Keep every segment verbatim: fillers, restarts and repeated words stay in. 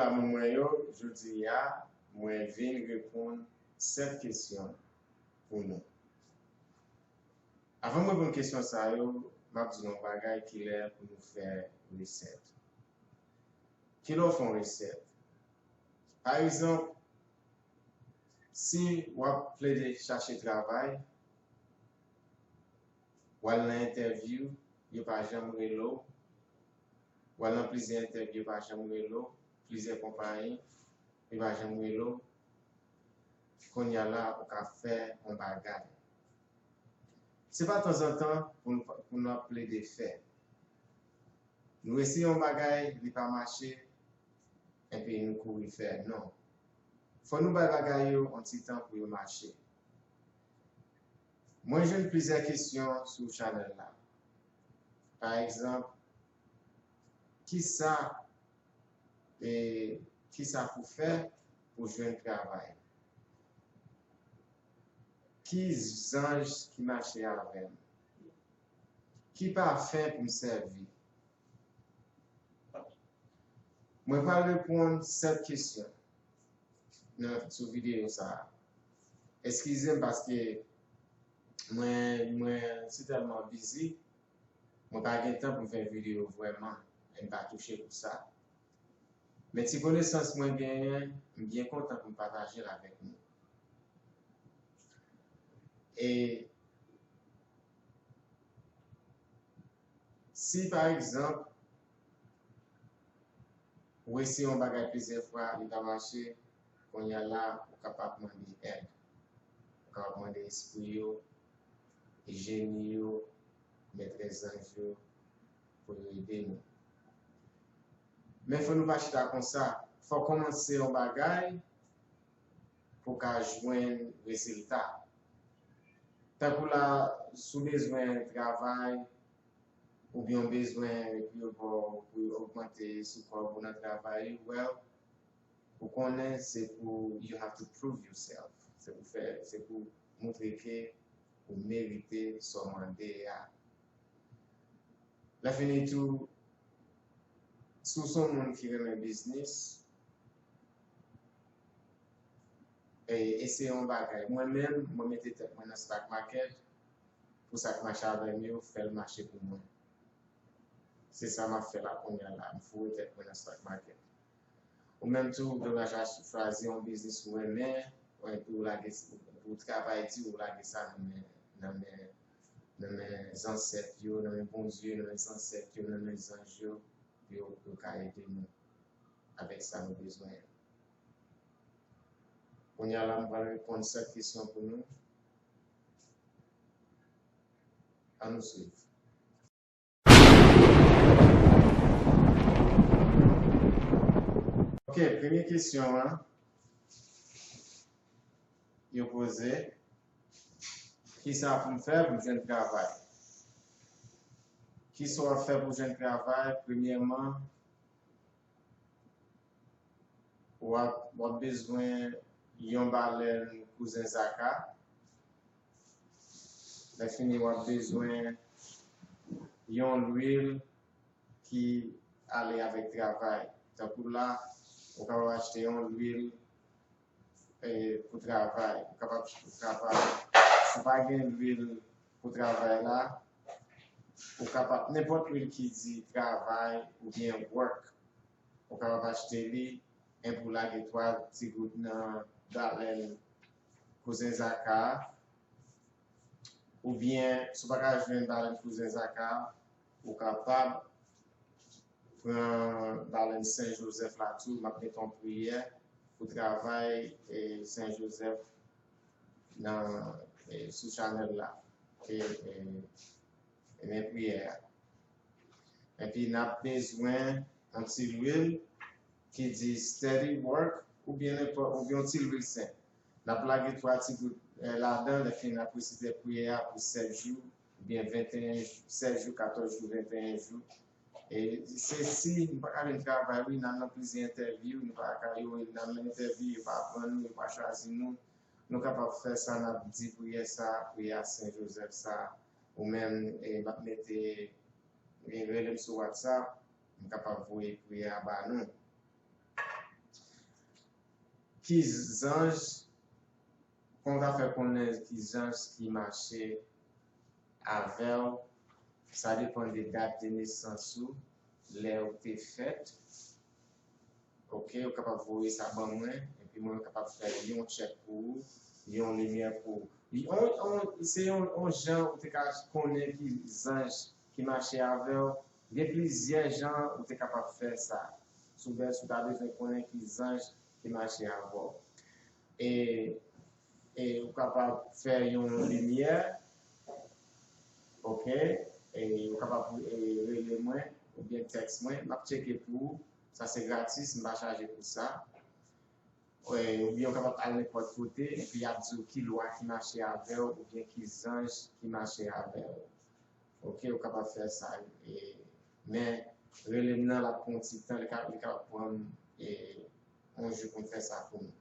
Moun mwen yo, jodi a, mwen vin reponn sèt kesyon pou nou. Avan m reponn kesyon sa yo, m ap di nou yon bagay, kilè pou nou fè resèt. Kilè w fè yon resèt? Pa egzanp, si w ap plede chache travay, w al nan entèvyou, yo pa janm rele w, w al nan plizyè entèvyou, yo pa janm rele w, plizyè konpayi, yo pa janm rele w, kounye a la, ou ka fè yon bagay. Se pa tanzantan pou n, pou n ap plede fè. Nou eseye yon bagay, li pa mache, epi nou kouri fè. Non. Fò nou bay bagay yo yon ti tan pou yo mache. Mwen jwenn plizyè kesyon sou chanèl la. Pa egzanp, kisa, e, kisa pou fè pou jwenn travay? Ki zanj ki mache avè m? Ki pafen pou m sèvi? Mwen pral reponn sèt kesyon nan, sou videyo sa a. Eskize m paske mwen, mwen sitèlman bizi, mwen pa gen tan pou m fè videyo vrèman, e m pa touche pou sa. Men ti konesans mwen genyen, m byen kontan pou m pataje l avèk nou. E si, pa egzanp, ou eseye yon bagay plizyè fwa, li pa mache, kounye a la, ou kapab mande èd. Ou kapab mande espri yo, jeni yo, mètrès zanj yo, pou yo ede nou. Men fò nou pa chita konsa. Fò w kòmanse yon bagay pou w ka jwenn rezilta. Tankou la, si w bezwen travay, oubyen w bezwen pou yo ba w, pou yo ogmante sou kòb ou nan travay, well, ou konnen se pou, you have to prove yourself. Se pou fè, se pou moutre ke ou merite sa w mande a. Lè fini tou, si w se yon moun ki renmen biznis, e, eseye yon bagay. Mwen menm, mwen mete tèt mwen nan stock market, pou sa k mache avè m yo, fè l mache pou mwen. Se sa m ap fè la kounye a la, m foure tèt mwen nan stock market. Ou menm tou, ou dwe chwazi yon biznis ou renmen, pou w lage, pou travay di, ou lage sa nan men, nan men, nan men zansèt yo, nan men Bondye, nan men zansèt yo, nan men zanj yo, pou yo, pou yo ka ede nou avèk sa nou bezwen an. Kounye a la, m pral reponn sèt kesyon pou nou. Ann nou swiv. Ok, premye kesyon an, yo poze, kisa pou m fè pou m jwenn travay? Kisa w ap fè pou w jwenn travay? Premyèman, w ap, w ap bezwen yon balèn kouzen Zaka. Lè fini, w ap bezwen yon lwil ki ale avèk travay. Tankou la, ou kapab achte yon lwil, e, pou travay. Ou kapab, ou kapab, si w pa gen lwil pou travay la, ou kapab, nenpòt lwil ki di travay oubyen work, ou kapab achte li, epi w lage twa ti gout nan balèn kouzen Zaka a. Oubyen, si w pa ka jwenn balèn kouzen Zaka a, ou kapab pran balèn Sen Jozèf la tou. M ap mete yon priyè pou travay, e, Sen Jozèf nan, e, sou chanèl la. E, e, e men priyè a. Epi n ap bezwen yon ti lwil ki di steady work oubyen nenpòt, oubyen yon ti lwil senp. N ap lage twa ti gout, e, ladan, lè fini n ap resite priyè a pou sèt jou, oubyen venteyen jou, sèt jou, katòz jou, venteyen jou. E se si nou pa ka jwenn travay, wi, n al nan plizyè entèvyou, nou pa ka, yo, n al nan entèvyou, yo pa pran nou, yo pa chwazi nou. Nou kapab fè sa, n ap di priyè sa, priyè a Sen Jozèf sa, ou menm, e, m ap mete, e, rele m sou WhatsApp, m kapab voye priyè a ba nou. Ki zanj, kòman w ta fè konnen ki zanj ki mache avè w? Sa depann de dat de nesans ou, lè ou te fèt. Ok, ou kapab voye sa ban mwen, epi mwen kapab fè yon tchèk pou ou, yon limyè pou ou. Yon, yon, se yon, yon jan ou te ka konnen ki zanj ki mache avè w. Gen plizyè jan ou te kapab fè sa. Si w bè, si w ta bezwen konnen ki zanj ki mache avè w. E, e ou kapab fè yon limyè, ok? E ou kapab e, rele mwen oubyen tèks mwen, m ap tcheke pou ou. Sa se gratis, m pa chaje pou sa. E, oubyen ou kapab al nenpòt kote, epi y ap di w ki lwa ki mache avè w, oubyen ki zanj ki mache avè w. Ok, ou kapab fè sa. E, men, rele m nan, l ap pran yon ti tan, li ka, li ka pran e, yon jou pou m fè sa pou nou.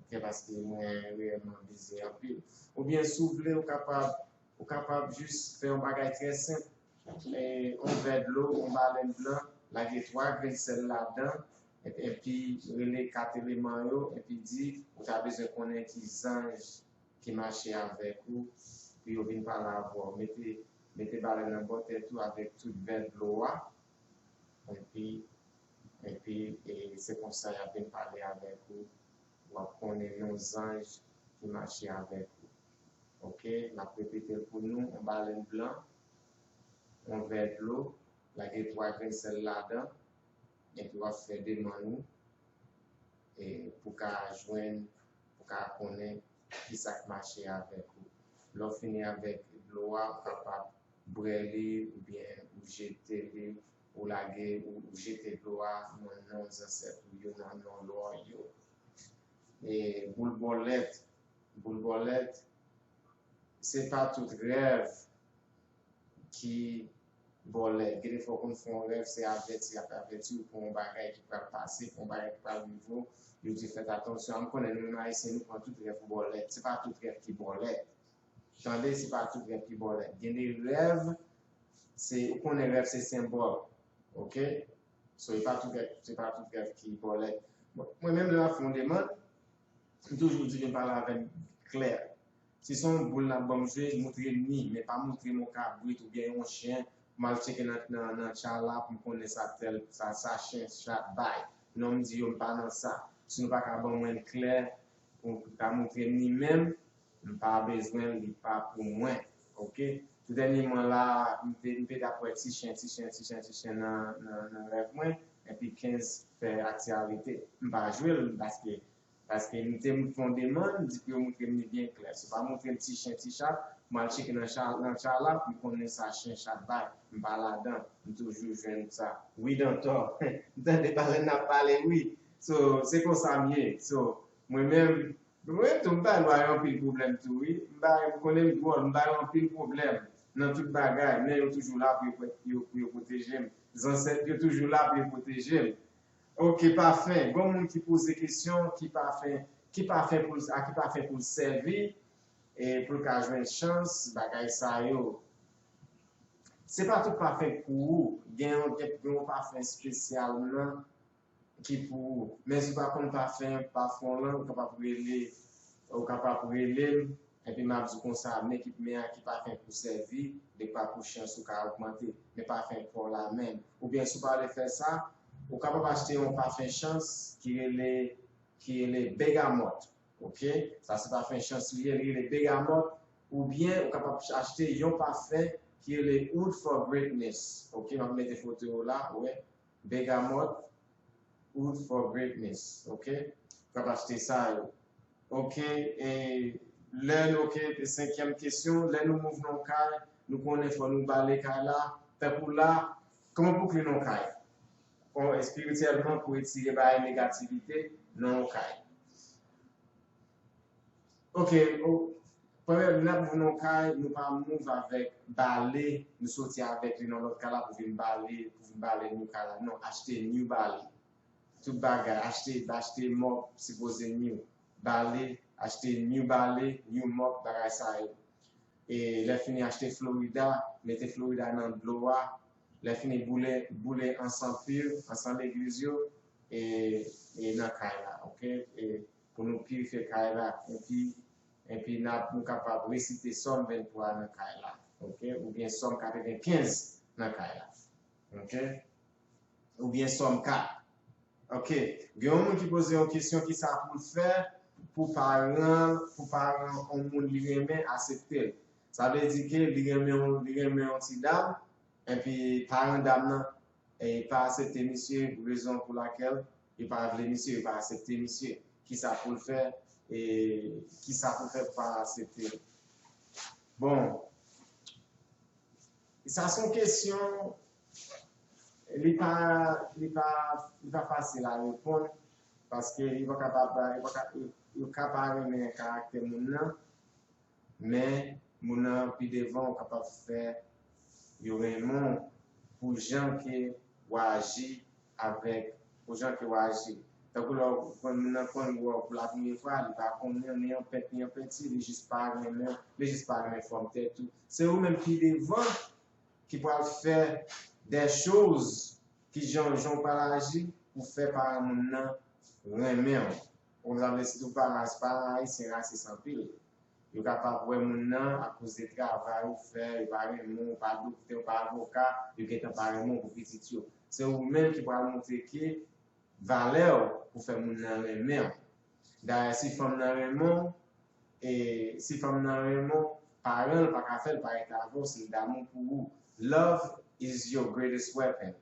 Ok, paske mwen reyèlman bize anpil. Oubyen, si w vle, ou kapab, ou kapab jis fè yon bagay trè senp. E, yon vè dlo, yon balèn blan, lage twa grenn sèl ladan, epi, epi rele kat eleman yo, epi di, ou ta bezwen konnen ki zanj ki mache avèk ou, pou yo vin pale avè w. Mete, mete balèn nan bò tèt ou avèk tout vè dlo a, epi, epi e, se konsa y ap vin pale avèk ou. W ap konnen yon zanj ki mache avèk ou. Ok, m ap repete l pou nou, yon balèn blan, yon vè dlo, lage twa grenn sèl ladan, epi w ap fè demann ou e, pou ka jwenn, pou ka konnen ki sa k mache avèk ou. Lè w fini avèk dlo a, ou kapab bwè li, oubyen ou jete li, ou lage, ou, ou jete dlo a nan non zansèt ou yo, nan non lwa yo. E, boul bòlèt, boul bòlèt, se pa tout rèv ki bòlèt. Gen de fwa w konn fè yon rèv, se avèti, y ap avèti w pou yon bagay ki pral pase, pou yon bagay ki pral rive w. Yo di fèt atansyon. M konnen nou menm Ayisyen, nou pran tout rèv pou bòlèt. Se pa tout rèv ki bòlèt. Tande, se pa tout rèv ki bòlèt. Gen de rèv, se, ou konnen rèv se senbòl. Ok? So, e pa tout rèv, se pa tout rèv ki bòlèt. Bon, mwen menm, lè m ap fè yon demann, m toujou di vin pale avè m klè. Si se yon boul n ap ban m jwe, montre m li, men pa montre m yon kabrit oubyen yon chen. M al tcheke nan, nan, nan tchala pou m konnen sa tèl, sa, sa chen, chat bay. Non, m di yo, m pa nan sa. Si nou pa ka ban mwen l klè, pou ta montre m li menm, m pa bezwen l, li pa pou mwen. Ok? Tou dènyèman la, m te, m te t ap wè ti chen, ti chen, ti chen, ti chen nan, nan, nan rèv mwen, epi kenz fè aktyalite. M pa jwe l, paske Paske m te fè yon demann, m di pou yo montre m li byen klè. Si yo pa montre m ti chen, ti chat, m al tcheke nan cha-, nan tchala pou m konnen sa chen, chat bay. M pa ladan, m toujou jwenn sa. Wi, Dantò. M tande pale n ap pale, wi. So, se konsa m ye. So, mwen menm, mwen menm tou, m bay lwa yo anpil pwoblèm tou, wi. M bay, m konnen m dwòl, m bay yo anpil pwoblèm nan tout bagay, men yo toujou la pou yo, pou yo, pou yo pwoteje m. Zansèt yo toujou la pou yo pwoteje m. Ok, pafen. Gon moun ki poze kesyon, ki pafen, ki pafen pou l, a ki pafen pou l sèvi, e pou l ka jwenn chans, bagay sa yo. Se pa tout pafen k pou ou. Gen yon, gen, gen yon pafen espesyal nan ki pou ou. Men si w pa konn pafen, pafen w lan, ou kapab rele, ou kapab rele m, epi m ap di w konsa, men ki, men a ki pafen pou sèvi, dekwa pou chans ou ka ogmante, men pafen pa w la menm. Oubyen si w pa vle fè sa, ou kapab achte yon pafen chans ki rele, ki rele Begamòt. Ok? Sa se pafen chans li ye, li rele Begamòt. Oubyen ou kapab achte yon pafen ki rele Oud for Greatness. Ok? M ap mete foto yo la, ou wè. Begamòt, Oud for Greatness. Ok? Ou kapab achte sa yo. Ok, e lè nou, ok, senkyèm kesyon, lè nou move nan yon kay, nou konnen fò nou bale kay la, tankou la, kòman pou clean yon kay? Bon, espirityèlman, pou retire bagay negativite nan yon kay. Ok, o, premye, lè n ap move nan yon kay, nou pa move avèk bale, nou soti avèk li nan lòt kay la pou vin bale, pou vin bale nou kay la. Non, achte new bale. Tout bagay, achte, achte mòp, sipoze new. Bale, achte new bale, new mòp, bagay sa yo. E lè fini achte Florida, mete Florida nan dlo a. Lè fini boule, boule ansan pur, ansan legliz yo, e, e nan kay la, ok? E pou nou pirifye kay la, epi, epi n ap, nou kapab resite Sòm venntwa nan kay la, oke? Oubyen Sòm katrevenkenz nan kay la, oke? Oubyen Sòm kat. Oke. Gen yon moun ki poze yon kesyon, kisa pou l fè pou paran, pou paran yon moun li renmen aksepte l. Sa vle di ke li renmen yon, li renmen yon ti dam, epi paran dam nan e pa aksepte misye pou rezon pou lakèl yo pa vle misye, yo pa aksepte misye. Kisa pou l fè? E kisa pou l fè pou pa aksepte l? Bon, sa se yon kesyon, li pa, li pa, li pa fasil a reponn, paske li pa kapab, li pa ka, yo, yo ka pa renmen karaktè moun nan, men moun nan pi devan ou kapab fè yo renmen w pou jan ke w aji avèk, pou jan ke w aji. Tankou lè w konn moun nan konn wè w pou la premye fwa, li pa konnen w ni anpèt ni anpèti, li jis pa renmen, li jis pa renmen fòm tèt ou. Se ou menm pi devan ki pral fè des choses ki jan, jan w pral aji pou fè paran moun nan renmen w. Ou sa vle si tou pa ras, pa ayisyen rasis anpil. Yo kapab wè moun nan akoz de travay ou fè, yo pa renmen w, ou pa doktè, ou pa avoka, yo gentan pa renmen w pou pitit yo. Se ou menm ki pral montre ke valè w pou fè moun nan renmen w. Dayè, si fanm nan renmen w, e si fanm nan renmen w, paran l pa ka fè l pa rete avè w si l damou pou ou. Love is your greatest weapon.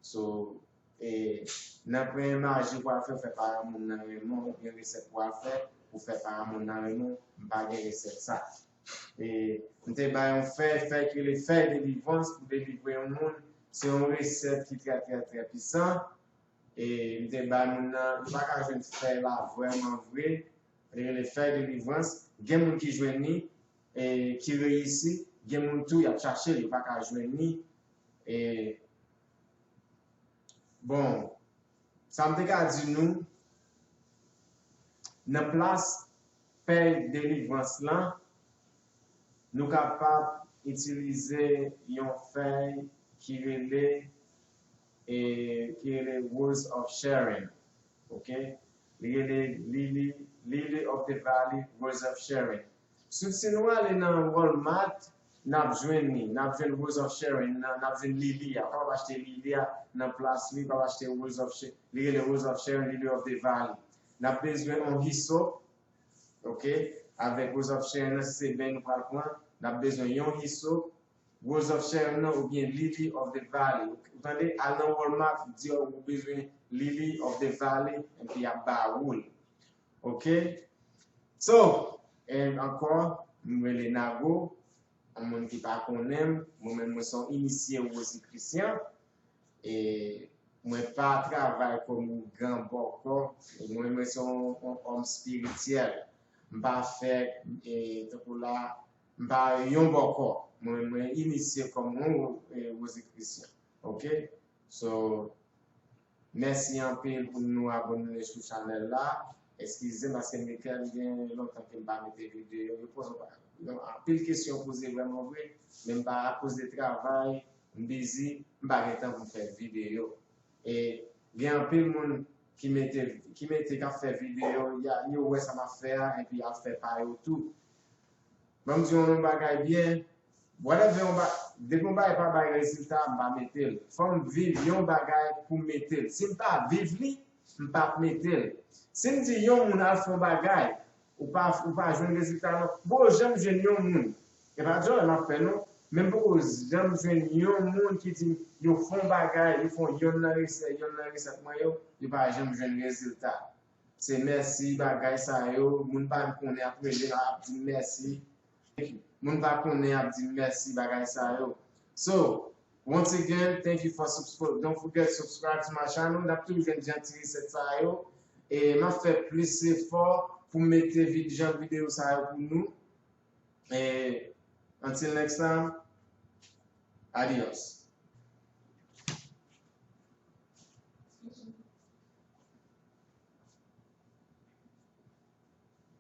So, e, nan premye maji ou pral fè, fè paran moun nan renmen w, oubyen resèt ou pral fè pou fè paran moun nan renmen w, m pa gen resèt sa. E, m te bay yon fèy, fèy ki rele fèy delivrans pou delivre yon moun. Se yon resèt ki trè, trè, trè pisan. E, m te bay moun nan, nou pa ka jwenn fèy la vrèman vre. Li rele fèy delivrans. Gen moun ki jwenn li, e, ki reyisi. Gen moun tou, y ap chache l, yo pa ka jwenn li. E, bon, sa m te ka di nou, nan plas fèy delivrans lan, nou kapab itilize yon fèy ki rele, e, ki rele Rose of Sharon. Oke? Li rele Lily, Lily of the Valley, Rose of Sharon. Si, si nou ale nan Walmart, n ap jwenn li, n ap jwenn Rose of Sharon, n ap jwenn lili a. Ou kapab achte lili a nan plas li, ou kapab achte Rose of Sharon, li rele Rose of Sharon, Lily of the Valley. N ap bezwen yon hisop, oke, avèk Rose of Sharon nan, si se beny nou pral pran, n ap bezwen yon hisop, Rose of Sharon nan oubyen Lily of the Valley. Ou tande, al nan Walmart, di yo ou bezwen Lily of the Valley, epi y ap ba ou l. Oke? So, and ankò, m rele Nago, yon moun ki pa konnen m, mwen menm mwen se yon inisye Rosicrucian, e mwen pa travay kòm ougan bòkò, mwen, mwen se yon, yon òm espirityèl. M pa fè, e, tankou la, m pa yon bòkò. Mwen, mwen inisye kòm yon, e, Rosicrucian. Oke? So, mèsi anpil pou nou abòne sou chanèl la. Eskize m paske m te gen lontan ke m pa mete videyo. Yo poze anpil kesyon poze vrèman vre, men m pa akoz de travay, m bizi, m pa gen tan pou m fè videyo. E gen anpil moun ki mete, ki mete, k ap fè videyo, y a, yo wè sa m ap fè a, epi y ap fè pa yo tou. Ban m di yon bagay byen, whatever yon ba-, depi yon bagay pa bay rezilta, m pa mete l. Fò m viv yon bagay pou m mete l. Si m pa viv li, m p ap mete l. Si m di yon moun al fè yon bagay, ou pa, ou pa jwenn rezilta non. M poko janm jwenn yon moun. E pa dyòl m ap fè non. Men m poko janm jwenn yon moun ki di m yo fè yon bagay, yo fè yon nan resèt, yon nan resèt mwen yo, yo pa janm jwenn rezilta. Se mèsi bagay sa yo, moun pa konnen ap rele, ap di m mèsi. Moun pa konnen ap di m mèsi bagay sa yo. So, once again, thank you for subscribe. Don't forget subscribe to my channel. N ap toujou jwenn jan ti resèt sa yo. E m ap fè plis efò pou m mete vid-, jan videyo sa yo pou nou. E until next time, adios.